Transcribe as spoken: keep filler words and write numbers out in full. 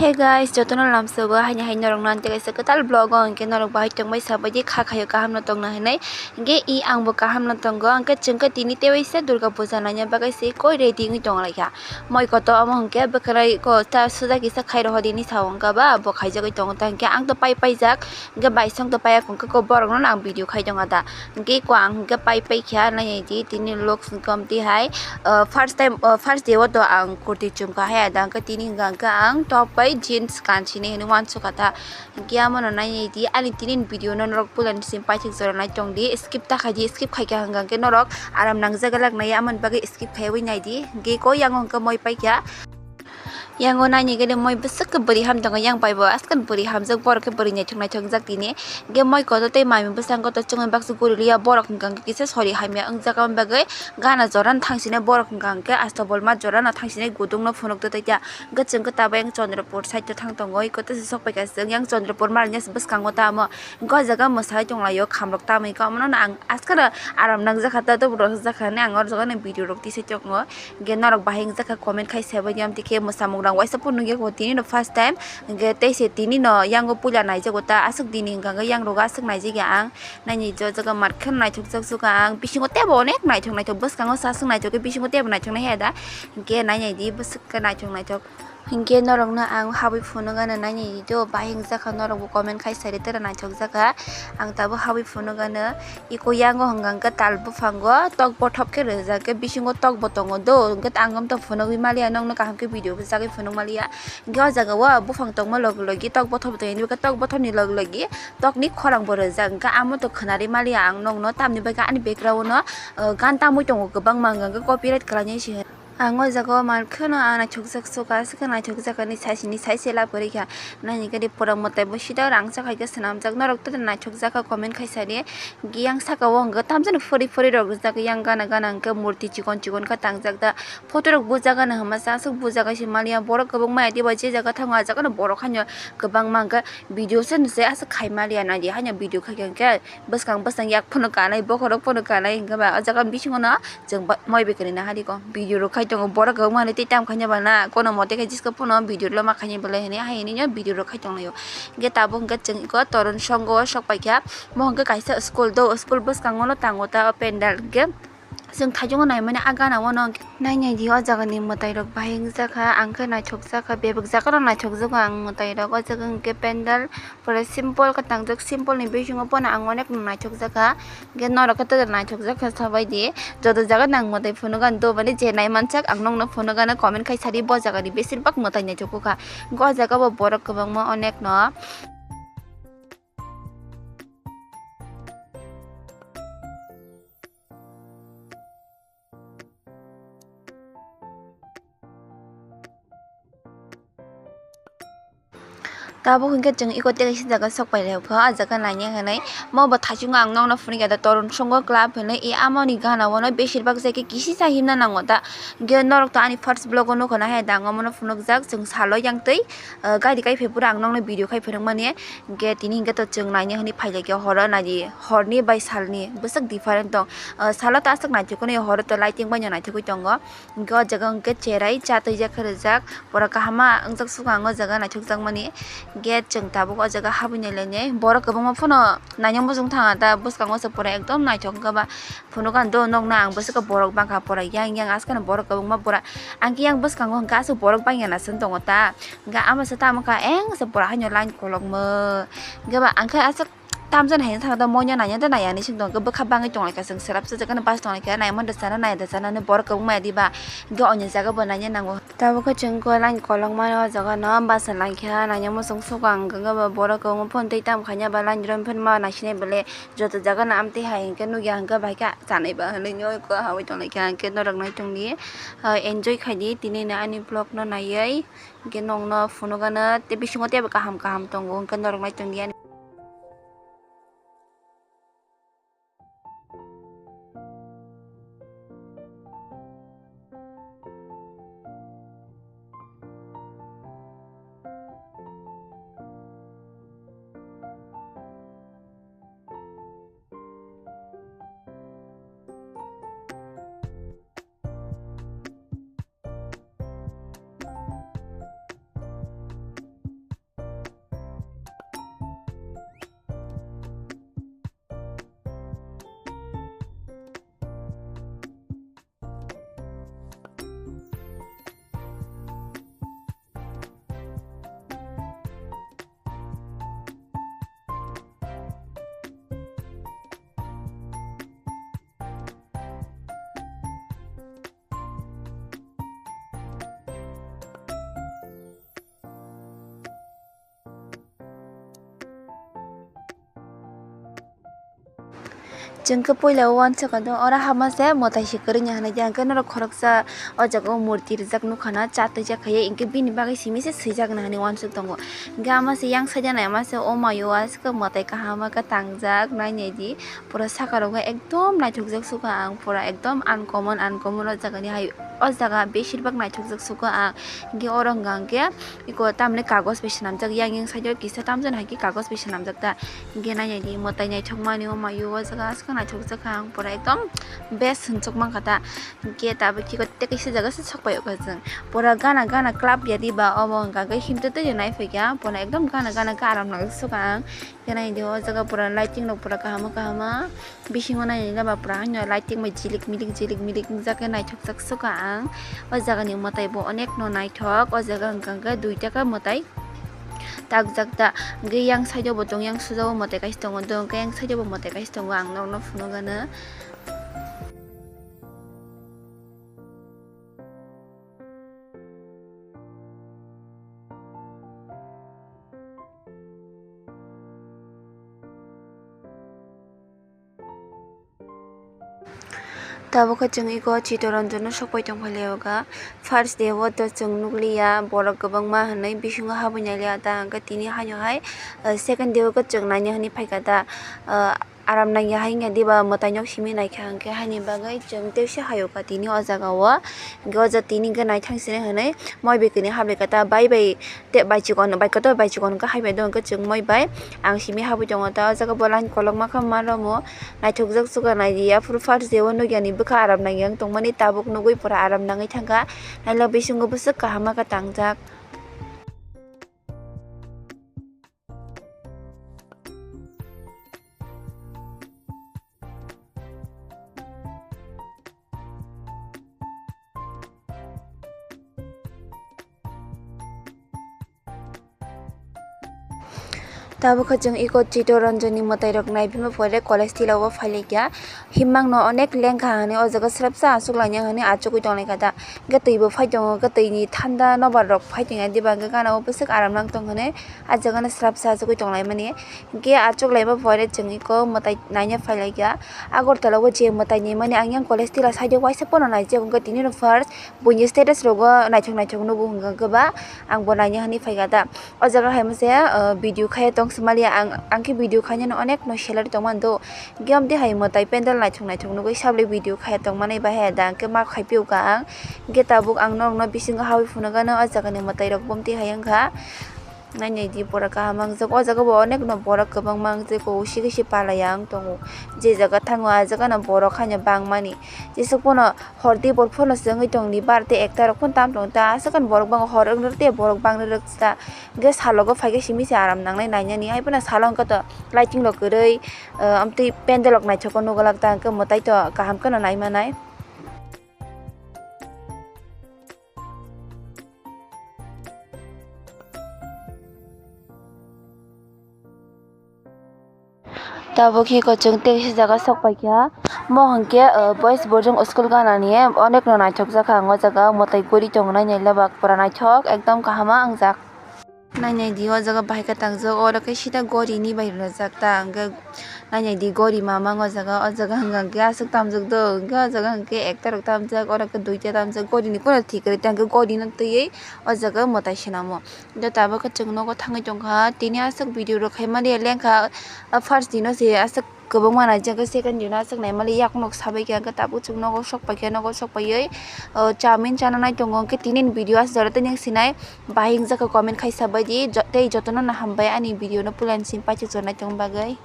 Hey guys, jotono lamsogo haini hai norokno ang tei kaisa kwtal vlog o hwnkhe norok bahai tongbai sabaidi kha khaio kaham no tongna hinwi. Hwnkhe i ang bo kaham no tongo, hwnkhe chwngkhe tini tei waisa Durga Puja naina bagwi se koi ready wngwi tonglaikha. Moi koto omo hwnkhe bwkhwnai ko ta suda kisa khai rohor dini sao hwnkha ba bo khaijagwi tongo ta hwnkhe ang to pai paijak. Hwnkhe bai song to paiya hwnkhe ko borokno ang video khai tonga da. Hwnkhe ko ang hwnkhe pai paikha naidi tini looks hwnkhe omtwi hai, ah, first time, ah, first day o to ang kurti chumkha hai ada hwnkhe tini hwnkha hwnkhe ang top bai jeans kanchini hinwi uansukha ta. Hwnkhe amono naidi ani tini video no norok puila ni simi paithak jora nai tongdi skip ta khaidi skip khaikha hwnkha hwnkhe norok aram nangjak glak nai amoni bagwi skip khaiwi naidi hwnkhe ko yango hwnkhe moi paikha. Yango naini gede moi bwswk khe bwrwi ham tongo, yang bai bo aswk bwrwi hamjak, borok khe bwrwi naithok naithok jak tini. Hwnkhe moi koto tei mami bwskango to chwngwi baksa guri liya, borok hwnkha hwnkhe kisa sori hamya wngjak, aboni bagwi gana jora no thangsinai borok hwnkha hwnkhe asto bolma jora no thangsinai gudung no phunuk twi tongya. Hwnkhe chwng khe tabuk yang Chandrapur side o thang tongo, eko tei se sok paikha chwng yang Chandrapur maliya bwskango tamo. Hwnkhe o jaga mwsai tonglaio khamrok tamwi khe omono ang askano aram nangjakha ta, dobro rwjakha hinwi ang o jaga ni video rok tisai tongo. Hwnkhe norok bahai wngjakha comment khai sabaidi amtwi khe mwsamung rang waisa phuru nukya kho tini no first time. Hwnkhe tei se tini no yango puila naijago ta aswk dini hwnkha hwnkhe yang rogo aswk naijak ya ang. Naini jo jaga mat kheno naithokjak suka ang, bisingo teibo onek naithok naithok bwskango sa swk naithok khe bisingo teibo naithok nai he da. Hwnkhe nai naidi bwswk khe naithok naithok. Hwnkhe norokno ang habwi phunukgano nainai di do, bahai wngjakha norokbo comment khai sari tera naithokjakha. Ang tabuk habwi phunukgano, iko yango hwnkha hwnkhe tal buphango tok bothop khe rwjak khe bisingo tokbo tongo do, hwnkhe ang omtong phunugwi maliya, nokno kaham khe video bwchagwi phunuk maliya. Hwnkhe o jaga o buphang tongma logi logi tok bothop tongya, hwnkhe tok bothopni logi logi tokni khorang bo rwjak, hwnkhe amo to khwnari maliya ang nokno, tamni bagwi ani background o, uh, gan tamwi tongo kwbangma, hwnkhe copyright khlainai se. Ang o jaga o mankhe no ang naithokjak suka, aswk khe naithokjak ani saichini saise lab kwrwi kha. Naini gari pura mwtai bo sida rangchak hai khe swnamjak, norok tei naithokjak kha comment khai sadi. Yang saka o hwnkhe tamjani phuri phuri rok rijak, yang gana gana hwnkhe murti chikon chikon khe tangjak da. Photo rok bujaga no hwnma sa aswk bujaga se maliya, borok kwbangma ya diba je jaga thango a jaga no borok haino kwbangma hwnkhe video se nuse aswk khai maliya naidi haino video khai khe hwnkhe bwskang bwskang yak phano kanai bokhorok phano kanai hwnkhe ba o jaga bisingo no. Chwng ba-, moi bai kwrwi nahariko video rok khai tongo, borok kwbangma hinwi tei tamo khaina bana, kono mote khe jiska phano video loma khaina belai hinwi, hai hinwi video rok khai tonglaio. Hwnkhe tabuk hwnkhe chwng iko Torun Songho o sok paikha, mo hwnkhe kaisa school do, school bwskango no tango ta o pandal, hwnkhe chwng thaichungo naimani a gana o no hwnkhe nainai di o jaga ni mwtai rok bahai wngjakha, ang khe naithokjakha, bebak jaga rok naithokjago ang mwtai rok, o jaga hwnkhe pandal. Pore simple khe tangjak, simple ni bisingo pono ang onek no naithokjakha. Hwnkhe norok khe tei naithokjakha sabaidi. Joto jaga nang mwtai phunukgani do, mane je naimansak ang nokno phunukgano comment khai sadi, bo jagani besir bak mwtai naithokukha. Hwnkhe o jaga bo borok kwbangma onek no. Tabuk hwnkhe chwng iko tei kaisa jaga sok pailai kho, ah jaga naina hinwi. Mo bo thaichungo ang nokno phunukya da Torun Songho Club hinwi, i amoni gana o no besir bak jai khe kisisa himna nango da. Hwnkhe norok to ani first vlog o nukho na hai da, ang omono phunukjak chwng salo yang twi, ah, gari kai phai phuru ang nokno video khai phunukmani. Hwnkhe tini hwnkhe to chwng naina hinwi phailai khe horo naidi, horni bai salni bwswk different tong. Ah, salo to aswk naithok hwnwi horo to lighting bai no naithogwi tongo. Hwnkhe o jaga hwnkhe cherai cha twijak khe rijak, pura kaham ma wngjak suka ang o jaga naithokjakmani. Hwnkhe chwng tabuk o jaga habwi nailainai, borok kwbangma phano naina muchung thanga ta, bwskango se pura ekdom naithok wngkha ba. Phunukgani do nokno ang bwswk borok bangkha pura yang yang, askano borok kwbangma pura. Ang khe yang bwskango hwnkhe aswk borok bangya na chwng tongo ta, hwnkhe amo se tamo kha eng se pura haino line kolokma. Hwnkhe ba ang khe aswk tamjani hai thangda moino naiya da naiya hinwi swng tongo, bwkha bangwi tonglaikha, chwng swrapsa jaga no bus tonglaikha, naimani rwchana naiya da chana hinwi borok kwbangma ya diba, hwnkhe oini jaga bo naina nango. Tabuk khe chwng khe line kolokmani o jaga no bus laikha, naina muchung suka ang, hwnkhe ba borok kwbangma phone tei tamo khaina ba line romwi phano ma naisinai bwle, joto jaga no amtwi hai hwnkhe nukya, hwnkhe bai khe chanai ba hinwi nw khe hawi tonglaikha, hwnkhe norok nai tongdi, enjoy khaidi tini ni ani vlog no naiwi. Hwnkhe nokno phunukgano tei bisingo teibo kaham kaham tongo, hwnkhe norok nai tongdi ani. Chwng khe puila o uansukha do, oro hama se mwtai se kwrwngya hinwi di, hwnkhe norok khoroksa o jaga o murti rijak nukha na, chatwi jak khaiwi, hinkhe bini bagwi simi se swijak na hinwi uansuk tongo. Hinkhe ama se yang side o naima se o mai o aswk mwtai kaham khe tangjak, nainai di. Pura saka rok ekdom naithokjak sukha ang, pura ekdom uncommon, uncommon o jaga ni hai, o jaga beshirbak naithokjak sukha ang. Hinkhe oro hwnka hinkhe eko tamni kagoj bai swnamjak, yang yang side o kisa tamjani hai khe kagoj bai swnamjak ta. Hinkhe nainai di mwtai naithokmani o mai o, o jaga aswk naithokjak kha ang, pura ekdom best hwnchuk mankha ta. Hinkhe tabuk khe tei kaisa jaga se sokpai o kha chwng, pura gana gana club ya diba, omo hwnka hinkhe himtwi twi naiphaikha, pura ekdom gana gana khe aram nangjaksukha ang. Khe naidi o jaga pura lighting rok pura kaham kaham, bisingo naidi ba pura haino lighting bai jilik milik jilik milik wngjak khe naithokjak sukha ang. O jaga ni mwtai bo onek no naithok, o jaga hwnka hwnkhe duita khe mwtai takjak ta. Hwnkhe yang side o bo tong, yang suja o mwtai kaisa tongo, do hwnkhe yang side o bo mwtai kaisa tongo, ang nokno phunukgano. Tabuk khe chwng eko Chittaranjan no sokpai tongphai lai o kha. First day o to chwng nukliya borok kwbangma hinwi bisingo habwi nailiya ta, hwnkhe tini haino hai, eh, second day o khe chwng naina hinwi phaikha ta, eh, aram nangya hai wngya diba mwtai nok simi naikha, hwnkhe haini bagwi chwng teisa hai o kha tini o jaga o. Hwnkhe o jaga tini hwnkhe naithang sini hinwi moi bai kwrwi hablai kha ta, bai bai tei bai chikon bai kotor bai chikon hwnkhe hai bai do hwnkhe chwng moi bai ang simi habwi tongo ta. O jaga bo line kolokma khe ma romo naithokjak sukha naidi, aphuru first day o nukya ni bwkha aram nangya wng tongmani, tabuk nugwi pura aram nangwi thangkha, nailok bisingo bwswk kaham khe tangjak. Tabuk khe chwng eko Chittaranjan ni mwtai rok naiphima pore college tila o phailaikha. Himmang no onek lengkha hinwi o jaga srapsa achuk laina hinwi achugwi tonglaikha ta. Hwnkhe twi bo phai tongo, hwnkhe twi ni thanda nobar rok phai tongya diba, hwnkhe gana o bwswk aram nang tong hinwi. Ah jaga no srapsa achugwi tonglaimani. Hwnkhe achuk laima pore chwng eko mwtai naina phailaikha. Agartala o je mwtai naimani ang yang college tila side o waisa pono naijak, hwnkhe tini no first buini status rogo naithok naithok nugo hwnkhe ba ang bo naina hinwi phaikha ta. O jaga hai mose, ah, video khaiya tong swmaliya ang, ang khe video khainani onek no salary tongmani do. Hwnkhe amtwi hai mwtai pendel naithok naithok nugwi sablai video khaiya tongmani bahai da hwnkhe ma khaipiu kha ang. Hwnkhe tabuk ang norokno bisingo habwi phunukgano o jagani mwtai rok bo amtwi hai wngkha. Nainai di pura kaham wngjak. O jaga bo onek no borok kwbangma wngjak, khe usi khe se palai ya wng tongo. Je jaga thango, ah jaga no borok haino bangmani. Jesuk pono hor tei borok phano se wngwi tong di, bar tei ekta rok phano tam tongo ta. Aswk ani borok bangma hor wng rwk tei borok bang rwk ta. Hwnkhe salogo phaikhe simi se aram nangnai nainani. Hai phano salo hwnkhe to lighting rok kwrwi, ah, amtwi pendel rok naithok khe nukglak ta, hwnkhe mwtai to kaham kheno naimanai. Tabuk khe kochwng tei kisa jaga sok paikha. Mo hwnkhe, ah, boys boarding school ganani, onek no naithokjak kha ang o jaga, mwtai guri tongo nainai lebak pura naithok, ekdom kaham ma wngjak. Nainai di o jaga bahai khe tangjak, oro khe sida gori ni bai rwjak ta, hwnkhe nainai di gori mamang o jaga, o jaga hwnkhe aswk tamjak do, hwnkhe o jaga hwnkhe ekta rok tamjak, oro khe duita tamjak, gori ni pono thik kwrwi ta, hwnkhe gori no twiwi o jaga mwtai swnamo. Hwnkhe tabuk khe chwng nogo thangwi tongkha, tini aswk video rok khaimani lengkha, ah, first dino se aswk kwbangma naijak, second dino aswk naimani yakung nok sabaikha, hwnkhe tabuk chwng nogo sok paikha, nogo sok paiwi, o, chowmin chana nai tongo, hwnkhe tini ni video aswk jora tei nang sinai. Bahai wngjakha comment khai sabaidi, jo-, tei jotono no hambai ani video no puila ni simi paithak jornai tongna bagwi.